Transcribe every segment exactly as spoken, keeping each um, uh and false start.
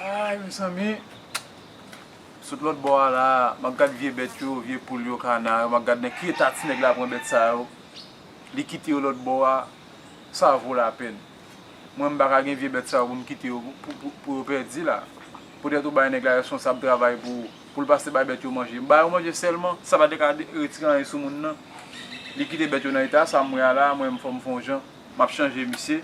Ay, mezanmi. Sot lòt bò a la, m ap gad vye bèt yo, vye poul yo, kana yo, m ap gad nan ki eta ti nèg la pran bèt sa yo. Li kite yo lòt bò a, sa vo lapèn. Mwen, m pa ka gen vye bèt sa yo pou m kite yo pou, pou, pou yo pèdi la. Poutèt ou bay nèg la responsab travay pou, pou l pase bay bèt yo manje. M ba yo manje sèlman, sa pa te ka de-, retire anyen sou moun nan. Li kite bèt yo nan eta sa m wè a la, mwen, m fò m fè yon jan. M ap chanje misye.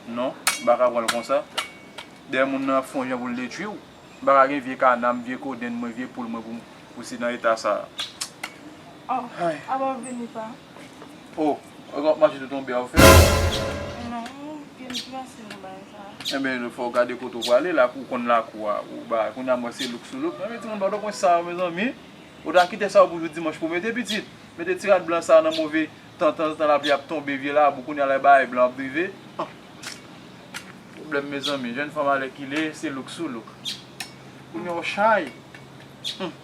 Non, m pa ka pran l konsa. Dèyè moun nan ap fè yon jan pou l detwi w. M pa ka gen vye kana m, vye kodenn mwen, vye poul mwen pou, pou se nan eta sa a. Oh, apa w vini pa? Oh, w ap mache tou tonbe a w fè? Non, gen plas nan bagay sa. Enben, fò w gade kote w prale la, pou w konn lakou a. Ou ba, kounye a mwen se louk sou louk. Enben, timoun pa t konn sa yo, mezanmi. Ou ta kite sa yo pou jou dimanch pou mete pitit. Mete ti rad blan sa nan move tan, tanzantan lapli ap tonbe, vye labou, kounye a lè bagay blan ap rive. Pwoblèm, mezanmi, jèn fanm alèkile, se louk sou louk. Kounye a w chay. Hmm.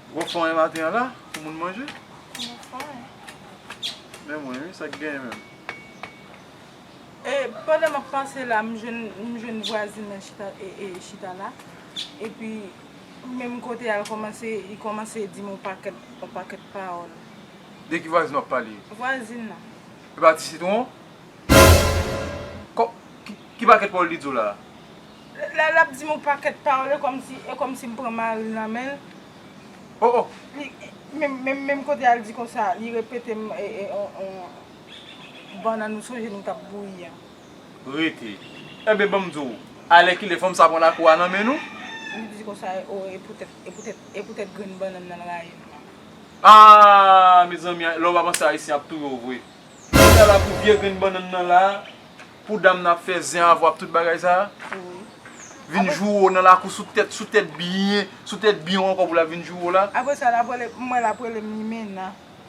Gwo fon e maten an la, pou moun manje. Gwo fon e. Men mwen, wi, sa k genyen menm? E, pandan m ap pase la, m jwenn, m jwenn vwazin nan chita, e, e, chita la. Epi, menm kote a, l kòmanse, li kòmanse di m yon pakèt, yon pakèt pawòl. De ki vwazin w ap pale? Vwazin nan. E pa ti sitwon? Kò-, ki, ki pakèt pawòl li di w la? Lè l ap di m yon pakèt pawòl, e kòmsi, e kòmsi m pran mari l nan men l. Oh, oh. Li, menm, menm, menm kote a l di konsa, li repete m, e, e, on, on, bannann ou sonje nou t ap bouyi a. Rete. Enben, ban m di w, alèkile fanm sa pran lakou a nan men nou? Li di konsa, o, e poutèt, e poutèt, e poutèt grenn bannann nan l rayi m nan. Ah, mezanmi, lè w pa panse Ayisyen ap touye w vre. Kounye a la pou vye grenn bannann nan la, pou dam nan ap fè zen avè w ap tout bagay sa. Wi. Vin joure w nan lakou sou tèt, sou tèt byen, sou tèt byen ankò pou l ap vin joure w la. Apre sa, l ap rele, mwen l ap rele m limena.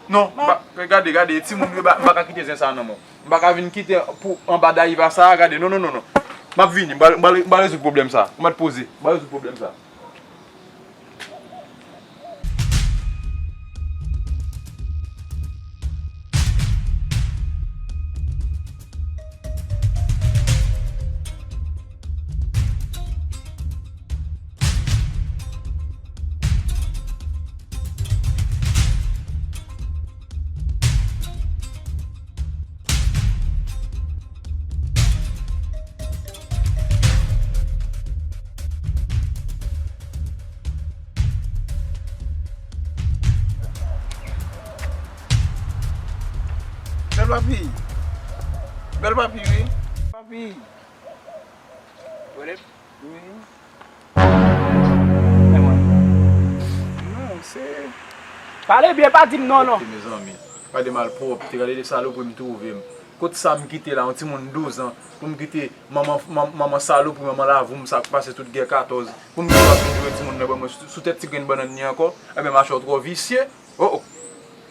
Non, m pa, gade, gade, timoun yo, m pa ka kite zen sa nan men w. M pa ka vin kite pou anba dayiva sa, gade, non, non, non, non. M ap vini, m pral, m pral, m pral rezoud pwoblèm sa. Ou mèt poze, m pral rezoud pwoblèm sa. Bèl papi. Bèl papi, wi. Papi. Wi. Men mwen. Non, se. Pale byen, pa di m non, non. Mezanmi, gade malpwòpte, gade de salopri m twouve m. Kot sa m kite la, yon timoun douz an, pou m kite manman, man-, manman salopri, manman lavou m sa k pase tout gè katòz, pou m kite w ap vin joure timoun nan ban mwen sou, sou tèt ti grenn bannann li ankò, enben machè w twò visye. Oh, oh.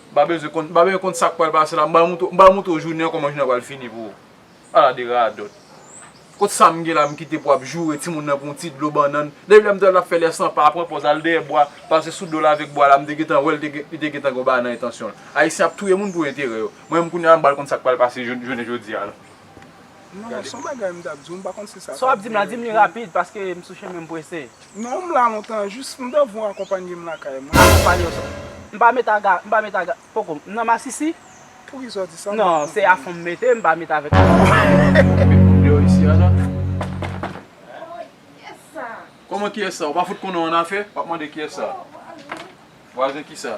M pa bezwen konn, m pa bezwen konn sa k pral pase la, m pral moutre, m pral moutre w jounen an, kòman jounen an pral fini pou ou. Ala de radòt. Kot sa m gen la m kite pou ap joure timoun nan pou yon ti dlo bannann. Depi lè m te wè l ap fè lè san pa, pran pòz al dèyè bwa, pase sou do l avèk bwa la, m te gentan wè l te gen, li te gentan gen yon bagay nan entansyon l. Ayisyen ap touye moun pou enterè yo. Mwen menm kounye a m pral konn sa k pral pase jou-, jounen jodi a la. Non, se yon bagay m t ap di w, m pa konn si sa. Sa w ap di m la, di m li rapid, paske m sou chemen m prese. Non, m la lontan, jis m ta voye akonpanye m lakay mwen. Akonpanye w sa? M pa met aga, m pa met aga, poko, m nan masisi. Poukisa w di sa? Non, se afon m mete, m pa met avèk. Ou met poud deyò isi a la? Kòman kiyès sa? Ou pa fout konnen w annafè? W ap mande kiyès sa? Vwazen kisa?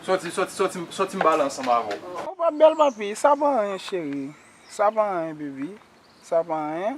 Sòti, sòti, sòti, sòti m pale ansanm avè w. O, pa bèl papi, sa pa anyen cheri. Sa pa anyen baby. Sa pa anyen.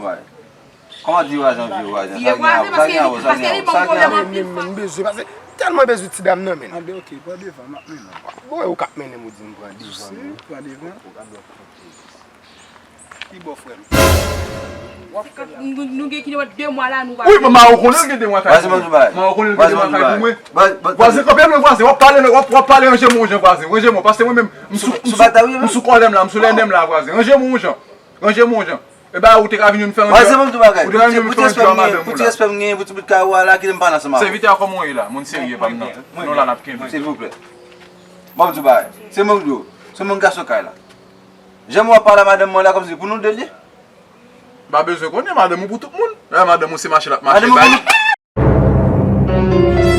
bon bagay. Kòman di vwazen, vye vwazen? Vye vwazen, paske li, paske li ban m pwoblèm anpil fwa. M bezwen, paske tèlman bezwen ti dam nan, men. Anben, ok, pran devan, m ap mennen w. Bon, e ou k ap mennen m, ou di m pran devan. Pran devan. Ki bò, frè m? Nou, nou gen ki de mwa la, nou pa. Wi, men Maro konnen l gen de mwa kay. Vwazen, ban m di bagay. Maro konnen l gen de mwa kay pou mwen. Vwazen, kanpe lwen, vwazen. W ap pale, w ap, w ap pale, ranje men yon jan, vwazen. Ranje men, paske mwen menm, m sou, m sou, m sou kòlè m la, m sou lènè m la, vwazen. Ranje men yon jan. Ranje men yon jan. E ba ou te ka vin yon fè yon djòb. Vwazen, ban m di bagay. Ou te ka vin yon fè yon djòb a madanm ou la. Pou ti respè m genyen, pou ti bout kay ou a la, kite m pale ansanm avè w. Sèvitè a kòman w ye la? Moun serye pa m nan. Nou la n ap kenbe. Silvouplè. Ban m di bagay. Se mwen k di w. Se mwen k gason kay la. Jan w ap pale a madanm mwen la kòmsi pou nou de l ye. M pa bezwen konnen, madanm ou pou tout moun. Lè madanm ou se mache l ap mache bay. Madanm ou pou nou.